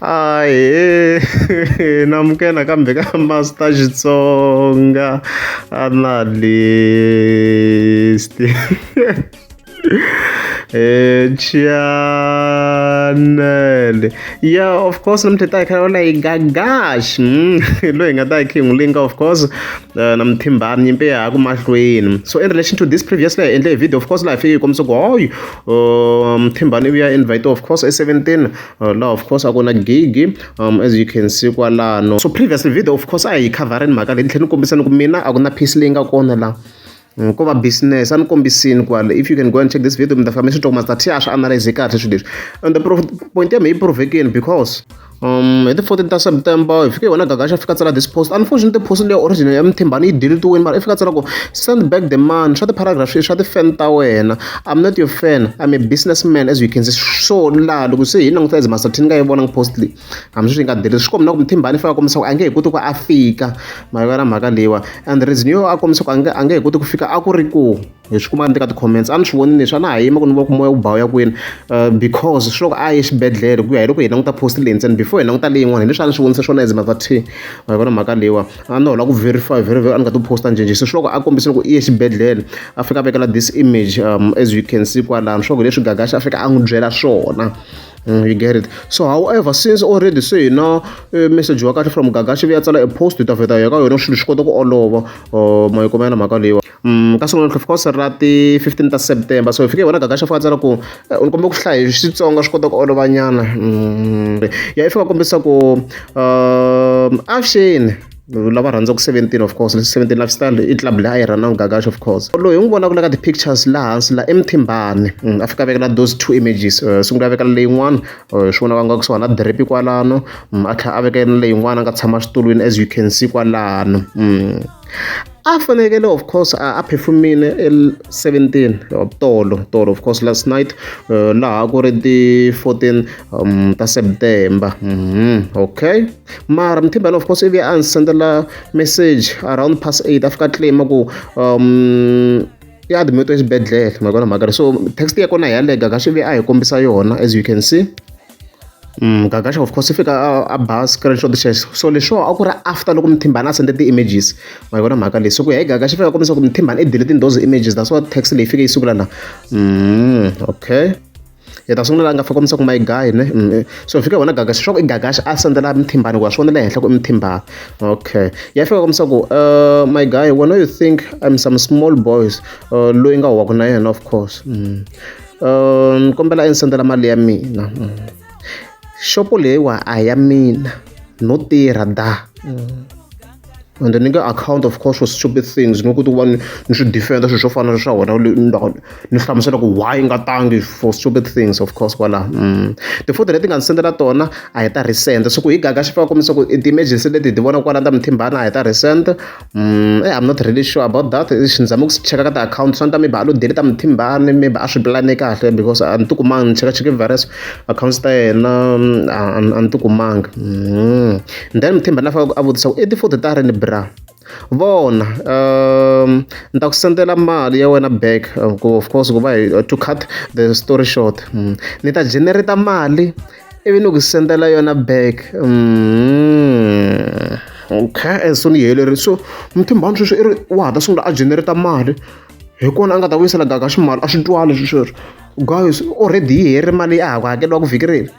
Ahee namukela kambe ka Master Xitsonga analyst channel ya of course namuntlha hi ta hi kha hi hi Gagash loyi hi nga ta hi kha hi n'wi linka of course na Mthimbani nyimpi ya ha ku mahlweni so in relation to this previously hi endle video of course laha hi fike hi kombisa ku hoyi Mthimbani i vuya invite of course e 17 laha of course a ku na gigi as you can see kwalano so previously video of course a hi khavhareni mhaka leyi ni tlhela ni kombisa ni ku mina a ku na piece leyi nga kona laha ko va business a ni kombisini kwale if you can go and check this video mi ta fika mi swi twa ku Master T a swi analyze kahle swilo leswi and the point ya me yi provekini because hi ti 14 ta September hi fike hi vona Gagash a fika tsala this post unfortunately post leyi original ya Mthimbani yi deletiwini mara i fika tsala ku send back the money swa ti-paragraph swa ti-fan ta wena I'm not your fan I'm a businessman as you can see so laha loko se hi languta as Master T ni nga yi vonangi post leyi hambi swi nga delete swi komba na ku Mthimbani i fika a kombisa ku a nge he koti ku a fika ma yi vona mhaka leyiwa and reason yo a kombisa ku a nge he koti ku fika a ku ri ku hi swi kuma ka ti-comments a ni swi vonile leswi a na ha yima ku ni vona ku moya wu ba wu ya kwini because swi loko a ye xibedhlele ku ya hi loko hi languta post leyi ntsena before hi languta leyin'wana hi leswi a ni swi vonise swona as Master T ma yi vona mhaka leyiwa a no lava ku verify very very a ni nga ti posta njhenjhe se swi loko a kombisile ku i ye xibedhlele a fika a vekela this image as you can see kwalano swa ku leswi Gagash a fika a n'wi byela swona. You get it so however since already se hi na message wa kahle from Gagash vi ya tsala e post hi ta vheta hi ya ka yona swilo swi kota ku olova ma yi kuma na mhaka leyiwa ka siku of course ra ti 15 ta September so hi fike hi vona Gagash a fika a tsala ku ni kombe ku hlaya hi Xitsonga swi kota ku olova nyana ya i fika kombisa ku avuxeni lava rhandzaka 17 of course 17 lifestyle i club leyi a yi rhanaka Gagash of course loyi hi n'wi vonaka la ka ti-pictures laha hansi la i Mthimbani a fika a vekela those two images sungula a vekela leyin'wana swi vonaka nga kusuhana na drip kwalano a tlhela a vekela leyin'wana a nga tshama xitulwini as you can see kwalano a fanekele of course a performile 17 tolo tolo of course last night laha ku ri ti 14 ta September okay mara Mthimbani of course ivi a ndzi sendela message around past 8 a fika claim ku i admit exibedhlele ma vona mhaka so text ya kona yaleyo Gagash ivi a hi kombisa yona as you can see Gagash of course i fika a ba screenshot xexo so leswiwa a ku ri after loko Mthimbani a sende ti-images ma yi vona mhaka leyi so ku ya hi Gagash i fika a kombisa ku Mthimbani i delete those images that's why text leyi fike yi sungula la okay hi ta sungula la nga fa kombisa ku my guy ne so hi fika hi vona Gagash swa ku i Gagash a sendela Mthimbani ku wa swi vona le henhla ku i Mthimbani okay ya fika kombisa ku my guy when you think I'm some small boys loyi nga huwaku na yena of course ni kombela i ni sendela mali ya mina xopo leyiwa a hi ya mina no tirha da and ni nge account of course for stupid things ni koti ku va ni swi defender swilo swo fana na swa wena ni hlamusela ku why nga tangi for stupid things of course kwalaho tifoto leti nga ni sendela tona a hi ta recent so ku hi Gagash fika kombisa ku ti-emergency leti hi ti vona kwala ta Mthimbani a hi ta recent I'm not really sure about that ni zama ku cheka ka ti-account swa ni ta maybe a lo delete Mthimbani maybe a swi pulane kahle because a ni ti kumanga ni cheka cheke various accounts ta yena a ni ti kumanga then Mthimbani a fika a vutisa ku i tifoto ta rini bra vona ni ta ku sendela mali ya wena back ku of course ku va hi to cut the story short ni ta generate mali ivi ni ku sendela yona back okay as soon yi helerile so Mthimbani sweswi i ri wa ha ta sungula a generate mali hi kona a nga ta vuyisela Gagash mali a swi twali swilo sweswo guys already yi herile mali ya ha ku hakeriwa vhiki reri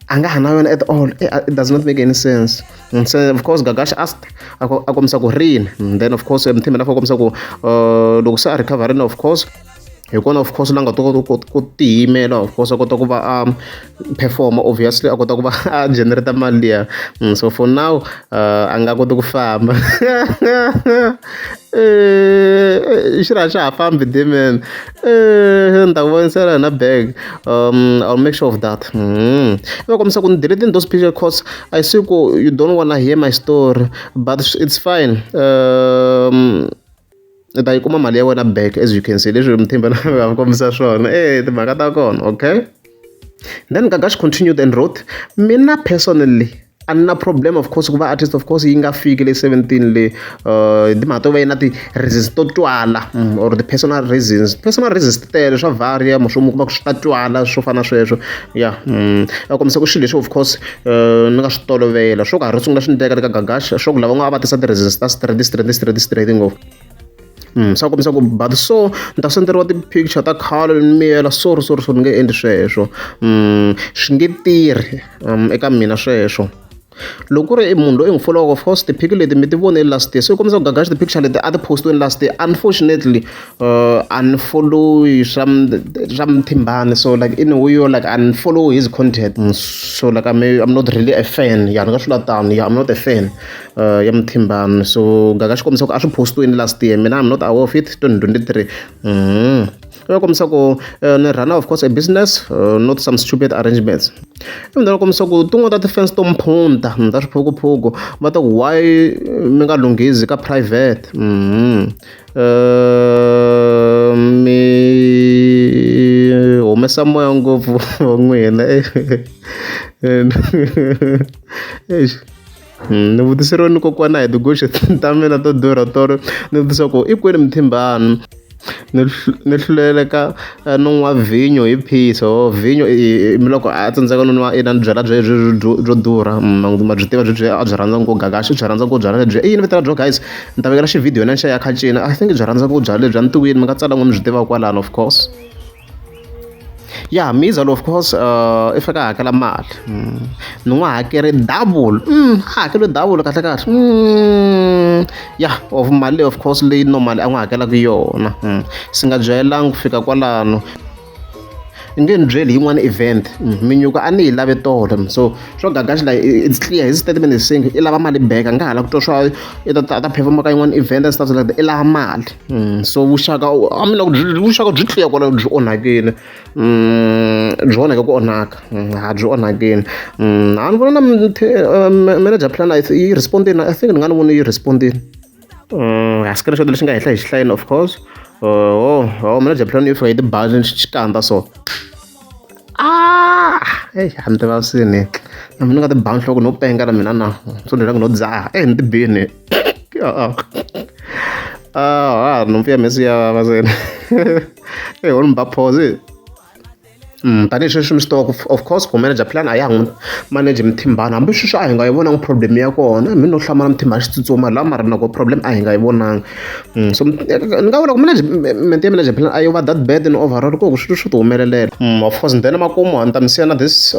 a nga ha na yona at all it does not make any sense so of course Gagash asked a kombisa ku rini then of course Mthimbani a fika kombisa ku loko se a recoverini of course hi kona of course la nga ta kota ku tiyimela of course a kota ku va a perform obviously a kota ku va a generate mali liya so for now a nga koti ku famba xi ri a xa ha fambi man ni ta ku vonisela na bag I'll make sure of that va kombisa ku ni deleting those pictures cause I see ku you don't wanna hear my story but it's fine i ta yi kuma mali ya wena back as you can see leswi Mthimba va kombisa swona e timhaka ta kona okay then Gagash continued and wrote mina personally A ni na problem of course ku va artist of course yi nga fiki le 17 le hi timhaka to va yi na ti-reasons to twala or the personal reasons. Personal reasons ti tele swa vary swo mi kuma ku swi ta twala swo fana na sweswo ya a kombisa ku xilo lexi of course ni nga swi tolovela swo ka ha ri sungula swi endleka eka Gagash swo ku lavan'wana a va tisa ti-reasons ta straight straight straight straight ngopfu. Swa kombisa ku but so ni ta senderiwa ti-picture ta khale ni miyela sorry sorry sorry ni nge endli sweswo swi nge tirhi eka mina sweswo loko ku ri i munhu loyi i n'wi folowaka of course ti-pic leti mi ti vonile last year so yi kombisa ku Gagash ti-picture leti a ti post-iweni last year unfortunately a ni follow-i swa swa Mthimbani so like in a way yo like a ni follow his content so like I'm not really a fan ya ni nga swi vula tano ya I'm not a fan ya Mthimbani so Gagash kombisa ku a swi post-iweni last year mina I'm not aware of it 2023 va kombisa ku ni run of course a business not some stupid arrangements i ndlela kombisa ku tin'wana ta ti-fans to mphunta ta swiphukuphuku va ta ku why mi nga lunghizi ka private mi humesa moya ngopfu wa n'wina eish ni vutiseriwe ni kokwana hi tigoxo ta mina to durha tolo ni vutisa ku i kwini Mthimbani ni ni hluleka no nwa vhinyo hi phisa or vhinyo i loko a tsandzeka no nwa inani byalwa byebyo byo durha ma byi tiva byi a byi rhandza ngopfu Gagash i byi rhandza ngopfu byalwa lebyi i yini vito ra byo guys ni ta vekela xivhidiyo na xa ya kha cina I think byi rhandza ngopfu byalwa lebyi a ni tiwini mi nga tsala n'we mi byi tiva kwalano of course. Ya Mizalo of course i fika a hakela mali ni n'wi hakele double a hakele double kahle kahle ya of mali leyi of course leyi normally a n'wi hakelaka yona swi nga byelangi ku fika kwalano i nge ni byeli yin'wana event minyuka a ni yi lave tolo so swo Gagash like it's clear his statement is saying i lava mali back a nga ha lavi ku twa swa i ta ta perform ka yin'wana event and stuff like that i lava mali so vuxaka a mi na ku vuxaka byi clear kwalano byi onhakile byi onhake ku onhaka ha byi onhakile a ni vona na manager plan yi respond-ini I think ni nga ni voni yi respond-ini ha screenshot lexi nga henhla hi xihlayini of course oh oh manager plan yi fika yi ti xikandza so ah eyi a ni ti vavisini na mina ni nga ti ba nhloko no penga na mina na so ni no dzaha e ni ti bini ah nhompfu ya mhesi ya vava seni e ho ni ba pause tanihi sweswi mi swi tiva of course ku manager plan a ya ha n'wi manage Mthimbani hambi sweswi a hi nga yi vonangi problem ya kona mi no hlamala Mthimbani xi tsutsuma laha mara nako problem a hi nga yi vonangi so ni nga vula ku management ya manager plan a yo va that bad in overall ku swilo swi ti humelelela of course then makumu ni ta mi siya na this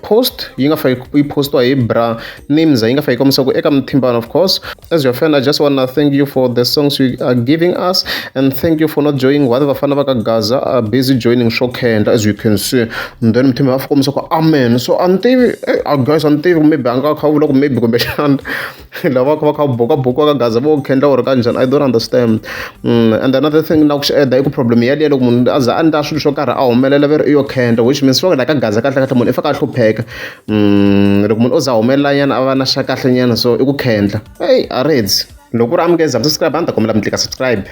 post yi nga fika yi postiwa hi bra Nimza yi nga fika yi kombisa ku eka Mthimbani of course as your fan I just wanna thank you for the songs you are giving us and thank you for not joining what vafana va ka Gaza are busy joining swo khendla as you can see and then Mthimbani va kombisa ku amen so a ni tivi guys a ni tivi maybe a nga kha vula ku maybe kumbexana lava kha va kha buka buku ka Gaza vo khendla or kanjhani I don't understand and another thing na ku xi eda i ku problem yaliya loko munhu a za a endla swilo swo karhi a humelela ve ri i yo khendla which means swo la ka Gaza kahle kahle munhu i fika a hlupheka loko munhu o za a humelela nyana a va na xa kahle nyana so i ku khendla eyi a redzi loko ku ri amukeza subscribe a ni ta kombela mi tlika subscribe.